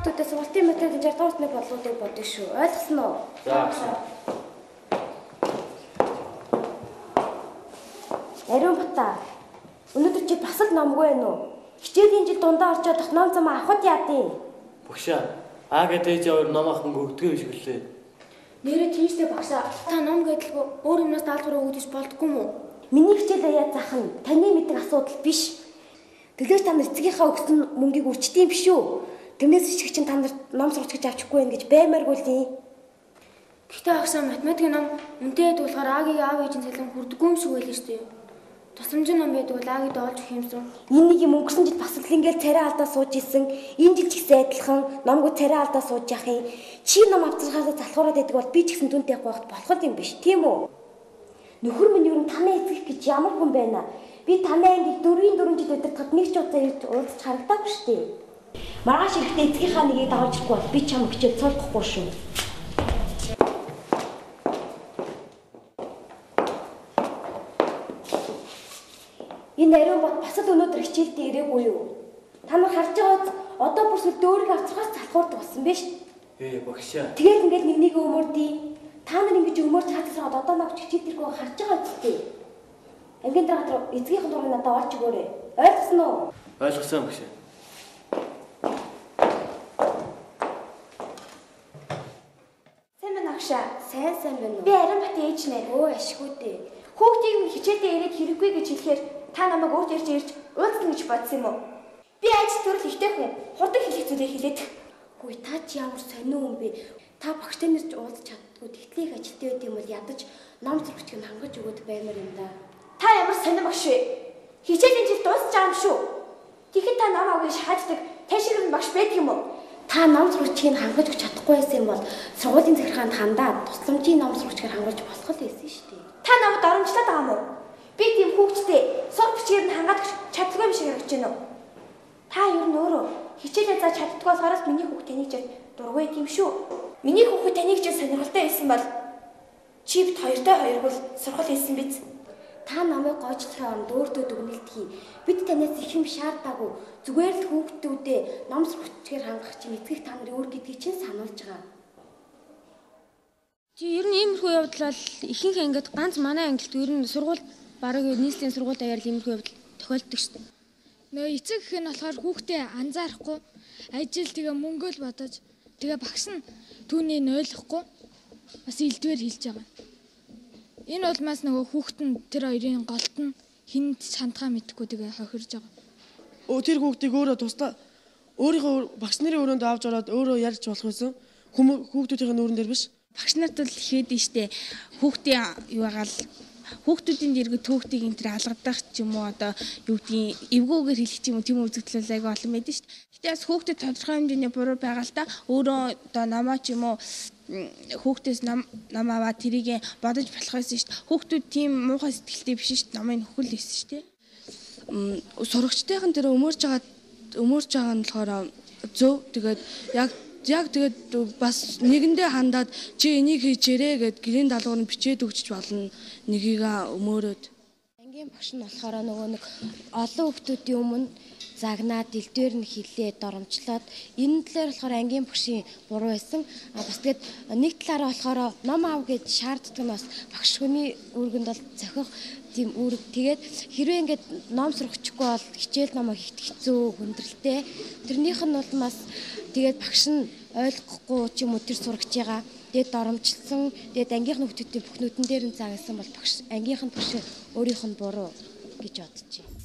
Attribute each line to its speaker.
Speaker 1: хүүхдүүдээ сургалтын материалын 60 дугаар хуудасны бодлогуудыг бодно шүү. Ойлгосон уу?
Speaker 2: За багш.
Speaker 1: Ариун бата. Өнөөдөр чи бас л номгүй байх уу? Хичээлийн жил дундаа орчоод ном зам авахд яадын.
Speaker 2: Багшаа, Аа гэдэг ээж хоёр ном авах мөнгө өгдөг юм шиг лээ.
Speaker 3: Нэрээ тийштэй багшаа. Та ном гэдэлгүй өөр юмнаас даалгавар өгдөж болдгоо юм уу?
Speaker 1: Миний хичээл аяа зах нь таны мэддэг асуудал биш. Төлөөч та нар эцгийнхаа өгсөн мөнгийг үрчдэг юм биш үү? Тэрнээс ишиг чинь та нарт ном сурч гэж авчихгүй байх гэж баймааргүй л юм.
Speaker 3: Гэхдээ багшаа математикийн ном үнэтэй байдаг болохоор Агийн аав ээжийн цалин хүрдэггүй юм шиг байлаа шүү дээ. Тусламжийн ном байдаг бол Агид олж өгөх юмсан.
Speaker 1: Энэ нэг юм өнгөрсөн жил бас л ингээл царай алдаа сууж исэн. Энэ жил ч гэсэн адилхан номгүй царай алдаа сууж явах юм. Чи ном авцархаасаа залхуураад байдаг бол би ч гэсэн түнтэй явах байхад болох юм биш, тийм үү? Нөхөр минь ер нь танай эцэг гэж ямар хүн байна? Би танай ангийг 4-4 жил удирдахад нэг ч удаа ирж уулзч харагдаагүй шүү дээ. Маргааш ирэхдээ эцгийнхаа нэгийг дагуулж ирэхгүй бол би чам хичээл цуулгахгүй шүү. Энэ ариун бот бас л өнөөдөр хичээлдээ ирээгүй юу? Та нар харж байгаа биз? Одоо бүр сүлдээ өөрийгөө авцрахаас залхуурдаг болсон биш.
Speaker 2: Ээ багшаа.
Speaker 1: Тэгэл ингээд нэг нэг өмөрдий. Та нар ингэж өмөрч хацсаад одоо навч хичээл дэргүй харж байгаа биз дээ. Ангийн дараа руу эцгийнхэн дурыг надад олж өгөөрэй. Ойлгосон уу?
Speaker 2: Ойлгосон багшаа.
Speaker 4: Сайн байна багшаа.
Speaker 1: Сайн сайн байна уу?
Speaker 4: Би Ариун батын ээж нэ.
Speaker 1: Өө ашгүй дээ.
Speaker 4: Хүүхдийг минь хичээлдээ ирээд хэрэггүй гэж хэлэхээр та намайг урд ирж ирж уулзна гэж бодсон юм уу? Би ажил төрөл ихтэй хүн хурдан хэлэх зүйлээ хэлээд.
Speaker 1: Үгүй та чи ямар сонио хүн бэ? Та багштай нэрч уулзч чаддгүй тэгтлийг ажилтай байд юм бол ядаж ном сурагчийг нь хангаж өгөөд баймар юм да.
Speaker 4: Та ямар сонио багш вэ? Хичээлийн жил дуусч байгаа юм шүү. Тэгэхэд та ном авах гэж хааждаг тань шиг нь багш байдаг юм уу?
Speaker 1: Та ном сурагчийг нь хангаж өгч чадахгүй байсан юм бол сургуулийн захиргаанд хандаад тусламжийн ном сурагчаар хангуулж болох л байсан шүү дээ.
Speaker 4: Та намайг доромжлоод байгаа юм уу? Би тийм хүүхдтэй сур бичгээр нь хангаад өгч чаддгүй юм шиг харагдаж байна уу? Та ер нь өөрөө хичээлээ зааж чаддгүй болохоор л миний хүүхд таныг чад дургүй тийм шүү. Миний хүүхэд таныг чад сонирхолтой байсан бол чи бит хоёртой хоёргүй сургал хийсэн биз?
Speaker 1: Та намайг гойчлохын оронд өөртөө дүгнэлт хий. Бид танаас их юм шаардаагүй. Зүгээр л хүүхдүүдээ ном сурагчдаар хангах чинь эцгэх та нарын үүрэг гэдгийг чинь сануулж байгаа.
Speaker 3: Чи ер нь иймэрхүү явдал бол ихэнх ангид ганц манай ангилт ер нь сургууль бараг нийслэлийн сургууль даяар л иймэрхүү явдал тохиолддог шүү дээ.
Speaker 5: Нөө эцэг эх нь болохоор хүүхдээ анзаарахгүй ажил тэгээ мөнгө л бодож тэгээ багш нь түүнийг ойлгохгүй бас илдвэр хэлж байгаа. Энэ улмаас нөгөө хүүхэд нь тэр хоёрын голд нь хүнд чандгаа мэдэхгүй тэгээ хохирж байгаа.
Speaker 6: Тэр хүүхдийг өөрөө тусдаа өөрийнхөө багш нарын өрөөнд авч ороод өөрөө ярьж болох байсан. Хүүхдүүдийн нүүрэн дээр биш.
Speaker 7: Багш нарт бол ихэд нь штэ хүүхдийн юугаал хүүхдүүдийн дэргэд түүхтийг энэ төр алгадах ч юм уу одоо юу гэдгийг эвгүүгээр хэлэх ч юм уу тийм үзэгдэл айгүй олон байдаг шүү дээ. Гэтэ бас хүүхдэд тодорхой хэмжээний буруу байгаа л та өөрөө одоо номоо ч юм уу хүүхдээс ном аваад тэрийг бодож болох байсан шүү дээ. Хүүхдүүд тийм муухай сэтгэлтэй биш шүү дээ. Номыг нөхөл байсан шүү дээ.
Speaker 8: Сурагчдын тэр өмөрж байгаа нь болохоор зөв. Тэгээд яг тэгээд бас нэгэндээ хандаад чи энийг хийчээрээ гэд гэрийн даалгавар нь бичээд өгчөж болно. Нэгийг өмөөрөөд.
Speaker 1: Ангийн багш нь болохоор нөгөө нэг олон хүүхдүүдийн өмнө загнаад дэлдвэр нь хилээ доромжлоод энэ талаар болохоор ангийн багшийн буруу байсан. А бас тэгээд нэг талаараа болохоор ном ав гэж шаарддаг нь бас багш хүний үүргэнд бол зохих тийм үүрэг. Тэгээд хэрвээ ингээд ном сурахчихгүй бол хичээл номоо хийх хэцүү хүндрэлтэй. Тэрнийх нь бол бас тэгээд багш нь ойлгохгүй ч юм уу тэр сурагчийгаа тэгээд доромжлсон. Тэгээд ангийнх нь хүүхдүүдийн бүх нүдэн дээр нь загнасан бол багш ангийнх нь багш өөрийнх нь буруу гэж бодож байна.